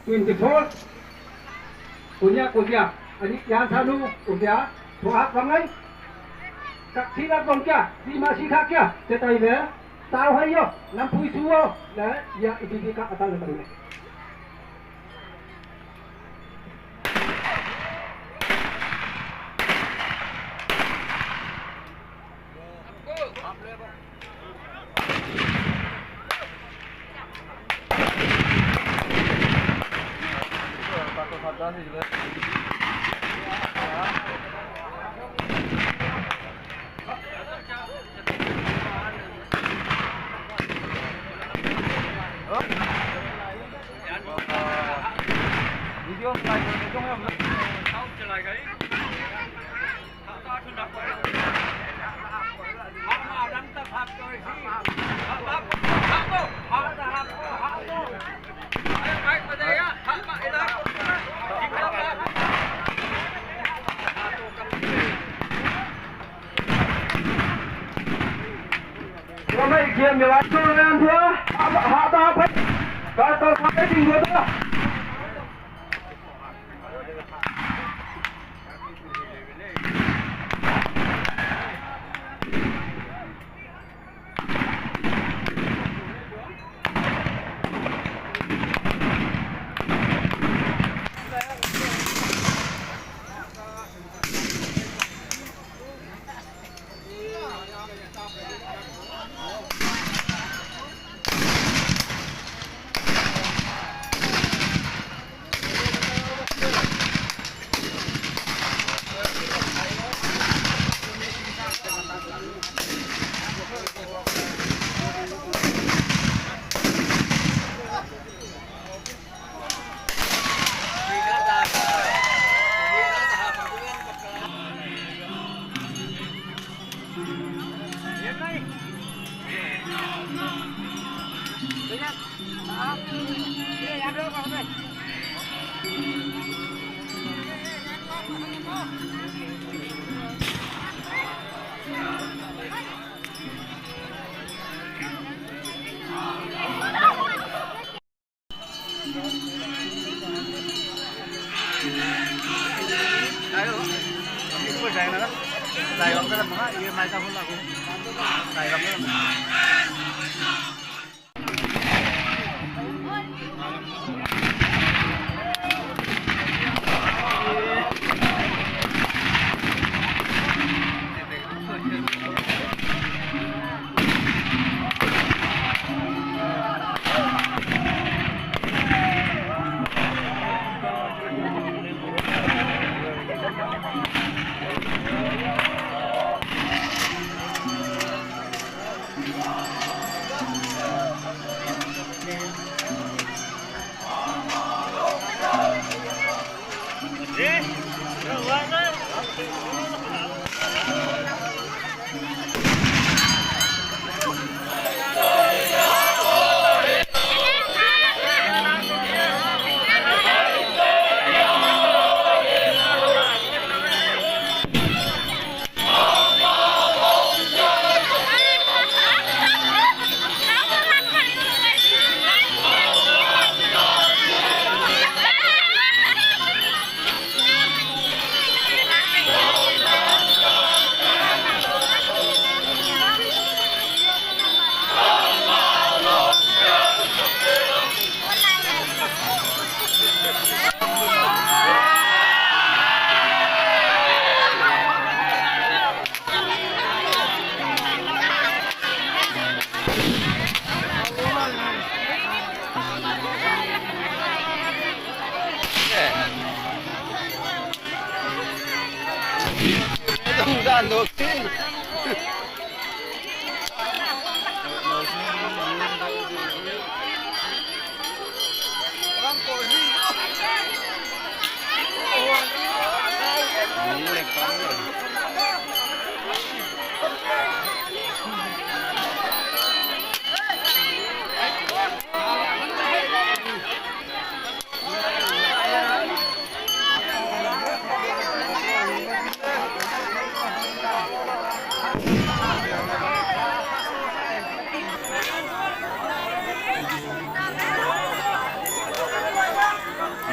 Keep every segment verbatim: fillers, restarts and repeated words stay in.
Twenty-four. Kunya kunya. Ani yan sanu kunya. Tuak bangai. Kaksi lak bangkia. Lima sika kia. Cetai be. Tahu hai yo. Nampui suo. Nah, ya itu di kak atal nampui.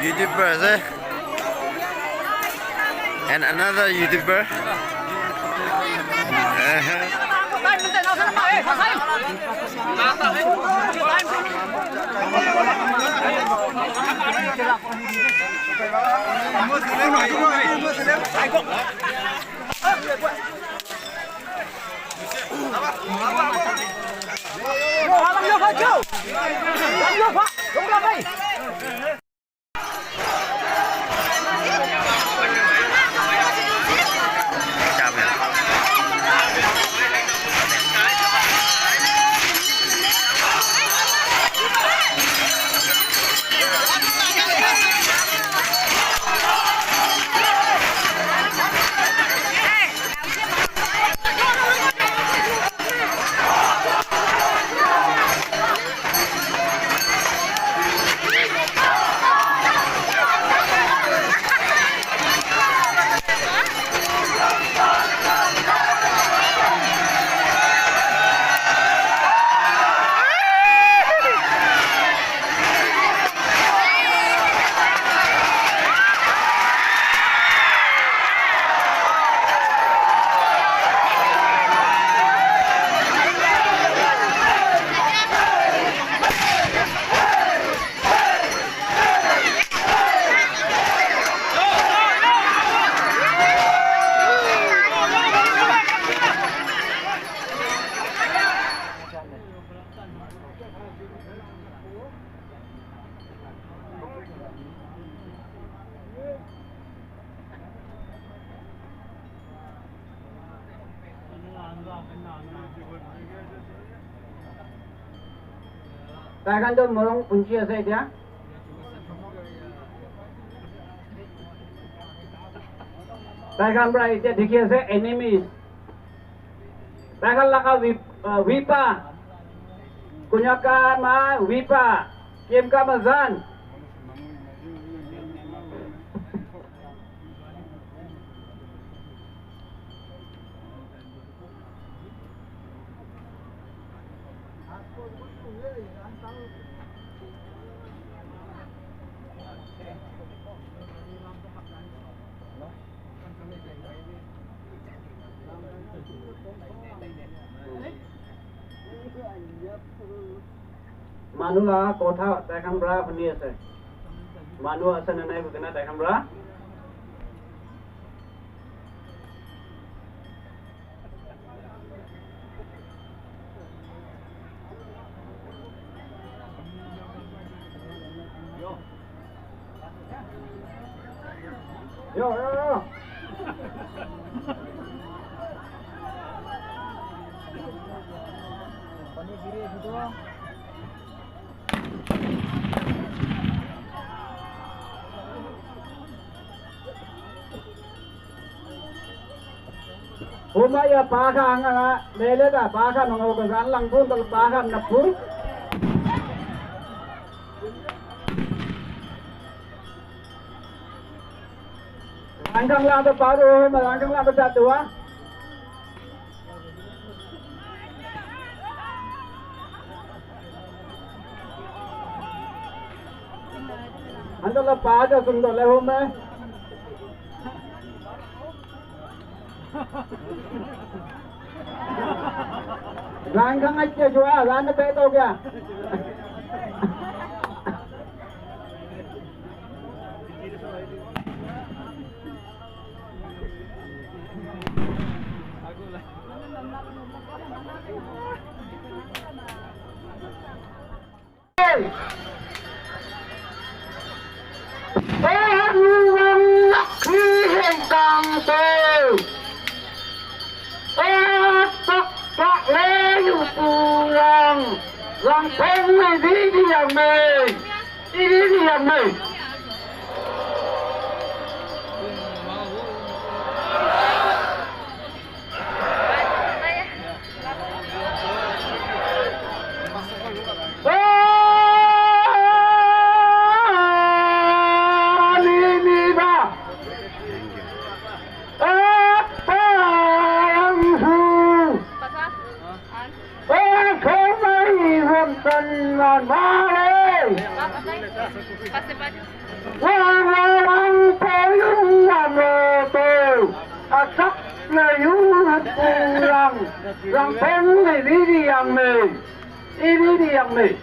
YouTuber ase. And another YouTuber. Taikhan toh morung punchi ase etia. Taikhan pra etia dikhi ase enemies. Taikhan laga wip-, ah, wipa. Kunyaka ma wipa. Kim ka mazan. Manu laga kotha taikhan pra huni ase. Manu ase na nai koina taikhan pra. Yo, yo, yo. Huma ya pakha anga lele da pakha nongo ka gan lang pun tal pakha na pun. Langkang lang da paru, langkang lang da dua. Anda la pa ja sung do le ho me. Rang kang ai che jua, rang na pe to kya? Ê, hên wăng lắc khi hên tăng tê. Ê, tắc tắc lê yu tu lăng. Lăng phông lê đi đi yàng mê. Đi đi đi yàng mê. Wang wang payung wang lo tu. Asak payung pulang. Lang peng ni di yang ni. Ini di yang ni.